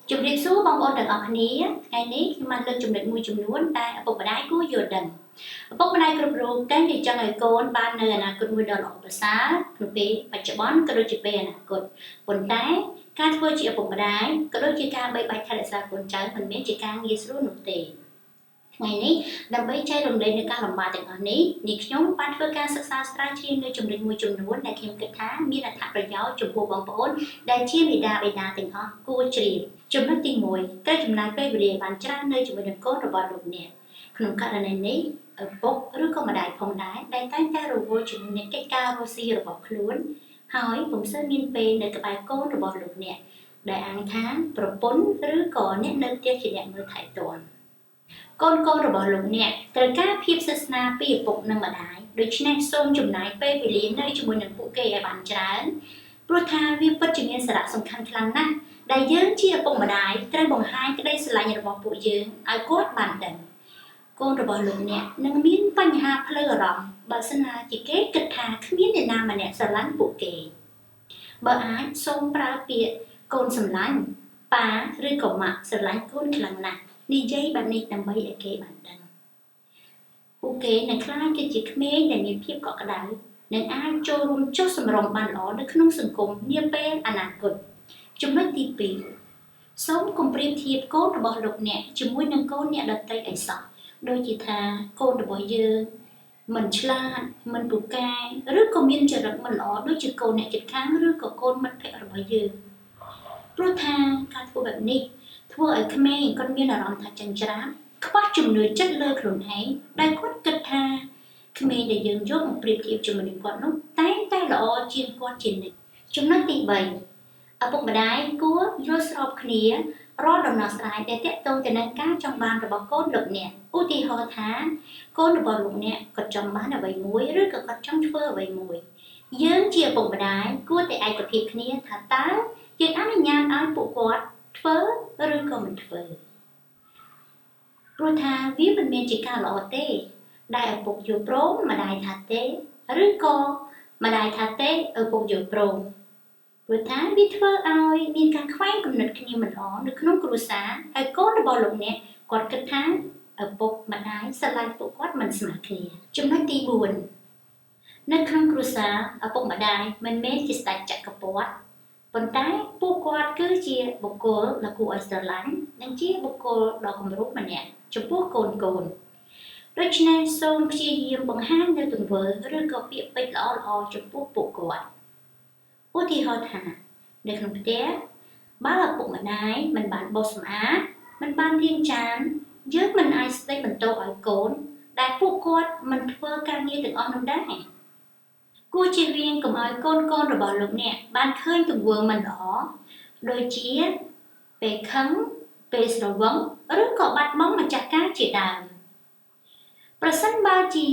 ជម្រាបសួរបងប្អូនទាំងអស់គ្នាថ្ងៃនេះខ្ញុំបានលើកចំណុចមួយចំនួនដែលឪពុកម្ដាយគួរយល់ដឹងឪពុកម្ដាយគ្រប់រូបតែងតែចង់ឲ្យកូនបាននៅអនាគតមួយដ៏ល្អប្រសើរក្នុងពេលបច្ចុប្បន្នក៏ដូចជាពេលអនាគតប៉ុន្តែការធ្វើជាឪពុកម្ដាយក៏ដូចជាការបីបាច់ថែរក្សាកូនចៅមិនមែនជាការងាយស្រួលនោះទេថ្ងៃនេះដើម្បីចែករំលែកនូវការលំបាកទាំងអស់នេះនាងខ្ញុំបានធ្វើការសិក្សាស្រាវជ្រាវនៅចំណុចមួយចំនួនដែលខ្ញុំគិតថាមានអត្ថប្រយោជន៍ចំពោះបងប្អូនដែលជាមាតាបិតាទាំងអស់គួរជ្រាបចំណុចទី1ត្រូវចំណាយពេលវេលាបានច្រើននៅជាមួយនឹងកូនរបស់លោកអ្នកក្នុងករណីនេះឪពុកឬក៏ម្ដាយផងដែរដែលតែងតែរវល់ជាមួយនឹងកិច្ចការរស់ស៊ីរបស់ខ្លួនហើយពុំសូវមានពេលនៅក្បែរកូនរបស់លោកអ្នកដែលអាងថាប្រពន្ធឬក៏អ្នកនៅផ្ទះជាអ្នកមើលថែទាំកូនៗរបស់លោកអ្នកត្រូវការភាពស្និទ្ធស្នាលពីឪពុកនិងម្ដាយដូច្នេះសូមចំណាយពេលវេលានៅជាមួយនឹងពួកគេឲ្យបានច្រើនព្រោះថាវាពិតជាមានសារៈសំខាន់ខ្លាំងណាស់ដែលយើងជាឪពុកម្ដាយត្រូវបង្ហាញក្តីស្រឡាញ់របស់ពួកយើងឲ្យគាត់បានដឹងកូនរបស់លោកអ្នកនឹងមានបញ្ហាផ្លូវអារម្មណ៍បើសិនណាជាគេគិតថាគ្មានអ្នកណាម្នាក់ស្រឡាញ់ពួកគេបើអាចសូមប្រើពាក្យកូនសម្លាញ់ប៉ាឬក៏ម៉ាក់ស្រឡាញ់កូនខ្លាំងណាស់និយាយបែបនេះដើម្បីឲ្យគេបានដឹងពួកគេនឹងក្លាយទៅជាក្មេងដែលមានភាពកក់ក្ដៅនិងអាចចូលរួមចុះសម្រុងបានល្អនៅក្នុងសង្គមនាពេលអនាគតចំណុចទី2សូមកុំប្រៀបធៀបកូនរបស់លោកអ្នកជាមួយនឹងកូនអ្នកដទៃឲ្យសោះដូចជាថាកូនរបស់យើងមិនឆ្លាតមិនពូកែឬក៏មានចរិតមិនល្អដូចជាកូនអ្នកជិតខាងឬក៏កូនមិត្តភក្តិរបស់យើងព្រោះថាការធ្វើបែបនេះធ្វើឲ្យក្មេងគាត់មានអារម្មណ៍ថាចិញ្ច្រាំខ្វះជំនឿចិត្តលើខ្លួនឯងដែលគាត់គិតថាក្មេងដែលយើងយកមកប្រៀបធៀបជាមួយនឹងគាត់នោះតែងតែល្អជាងគាត់ជានិច្ចចំណុចទី3ឪពុកម្ដាយគួរយល់ស្របគ្នារាល់ដំណោះស្រាយដែលទាក់ទងទៅនឹងការចង់បានរបស់កូនលោកអ្នកឧទាហរណ៍ថាកូនរបស់លោកអ្នកគាត់ចង់បានអ្វីមួយឬក៏គាត់ចង់ធ្វើអ្វីមួយយើងជាឪពុកម្ដាយគួរតែឯកភាពគ្នាថាតើយើងអនុញ្ញាតឲ្យពួកគាត់ធ្វើឬក៏មិនធ្វើព្រោះថាវាមិនមែនជាការល្អទេដែលឪពុកយល់ព្រមម្ដាយថាទេឬក៏ម្ដាយថាទេឪពុកយល់ព្រមព្រោះថាវាធ្វើឲ្យមានការខ្វែងគំនិតគ្នាមិនល្អនៅក្នុងគ្រួសារហើយកូនរបស់លោកអ្នកគាត់គិតថាឪពុកម្ដាយស្រឡាញ់ពួកគាត់មិនស្មើគ្នាចំណុចទី4នៅក្នុងគ្រួសារឪពុកម្ដាយមិនមែនជាស្ដេចចក្រពត្តិប៉ុន្តែពួកគាត់គឺជាបុគ្គលដ៏គួរឲ្យស្រឡាញ់និងជាបុគ្គលដ៏គំរូម្នាក់ចំពោះកូនកូនដូច្នេះសូមព្យាយាមបង្ហាញនូវទង្វើឬក៏ពាក្យពេចន៍ល្អៗចំពោះពួកគាត់ឧទាហរណ៍ថានៅក្នុងផ្ទះបើឪពុកម្ដាយមិនបានបោសសម្អាតមិនបានលាងចានយើងមិនអាចស្ដីបន្ទោសឲ្យកូនដែលពួកគាត់មិនធ្វើការងារទាំងអស់នោះដែរគួរជៀសវាងកុំឲ្យកូនៗរបស់លោកអ្នកបានឃើញទង្វើមិនល្អដូចជាពេលខឹងពេលស្រវឹងឬក៏បាត់បង់ម្ចាស់ការជាដើមប្រសិនបើជា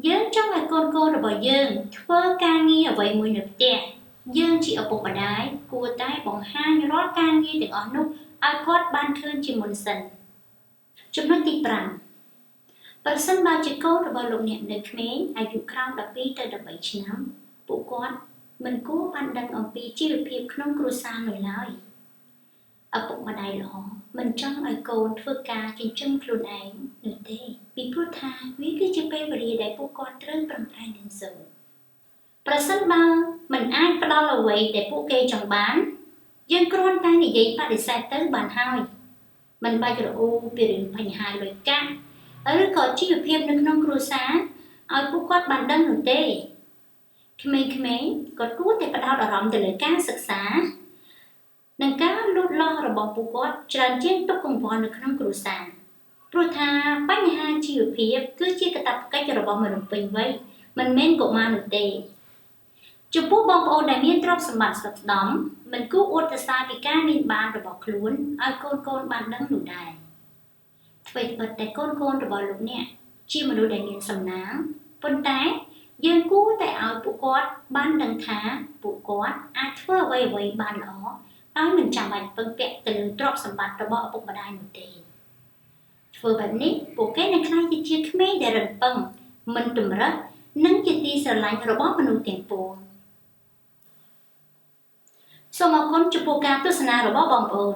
យើងចង់ឲ្យកូនៗរបស់យើងធ្វើការងារអ្វីមួយនៅផ្ទះយើងជាឪពុកម្ដាយគួរតែបង្ហាញរាល់ការងារទាំងអស់នោះឲ្យគាត់បានឃើញជាមុនសិនចំណុចទី5ប្រសិនបើជាកូនរបស់លោកអ្នកនៅក្មេងអាយុក្រោម12ទៅ13ឆ្នាំពួកគាត់មិនគួរបានដឹងអំពីជីវភាពក្នុងគ្រួសារនោះឡើយឪពុកម្ដាយល្អមិនចង់ឲ្យកូនធ្វើការចិញ្ចឹមខ្លួនឯងនោះទេពីព្រោះថាវាគឺជាពេលវេលាដែលពួកគាត់ត្រូវប្រឹងប្រែងរៀនសូត្រប្រសិនបើមិនអាចផ្ដល់អ្វីដែលពួកគេចង់បានយើងគ្រាន់តែនិយាយបដិសេធទៅបានហើយមិនបាច់រអ៊ូពីរឿងបញ្ហាលុយកាក់ឬក៏ជីវភាពនៅក្នុងគ្រួសារឲ្យពួកគាត់បានដឹងនោះទេក្មេងៗគាត់គួរតែផ្ដោតអារម្មណ៍ទៅលើការសិក្សានិងការលូតលាស់របស់ពួកគាត់ច្រើនជាងទុក្ខកង្វល់នៅក្នុងគ្រួសារព្រោះថាបញ្ហាជីវភាពគឺជាកាតព្វកិច្ចរបស់មនុស្សពេញវ័យមិនមែនកុមារនោះទេចំពោះបងប្អូនដែលមានទ្រព្យសម្បត្តិស្ដុកស្ដំមិនគួរអួតសរសើរពីការមានបានរបស់ខ្លួនឲ្យកូនៗបានដឹងនោះដែរអ្វីត្បិតតែកូនៗរបស់លោកអ្នកជាមនុស្សដែលមានសំណាងប៉ុន្តែយើងគួរតែឲ្យពួកគាត់បានដឹងថាពួកគាត់អាចធ្វើអ្វីៗបានល្អដោយមិនចាំបាច់ពឹងពាក់ទៅលើទ្រព្យសម្បត្តិរបស់ឪពុកម្ដាយនោះទេធ្វើបែបនេះពួកគេនឹងក្លាយទៅជាក្មេងដែលរឹងប៉ឹងមិនតម្រឹះនិងជាទីស្រឡាញ់របស់មនុស្សទាំងពួងសូមអរគុណចំពោះការទស្សនារបស់បងប្អូន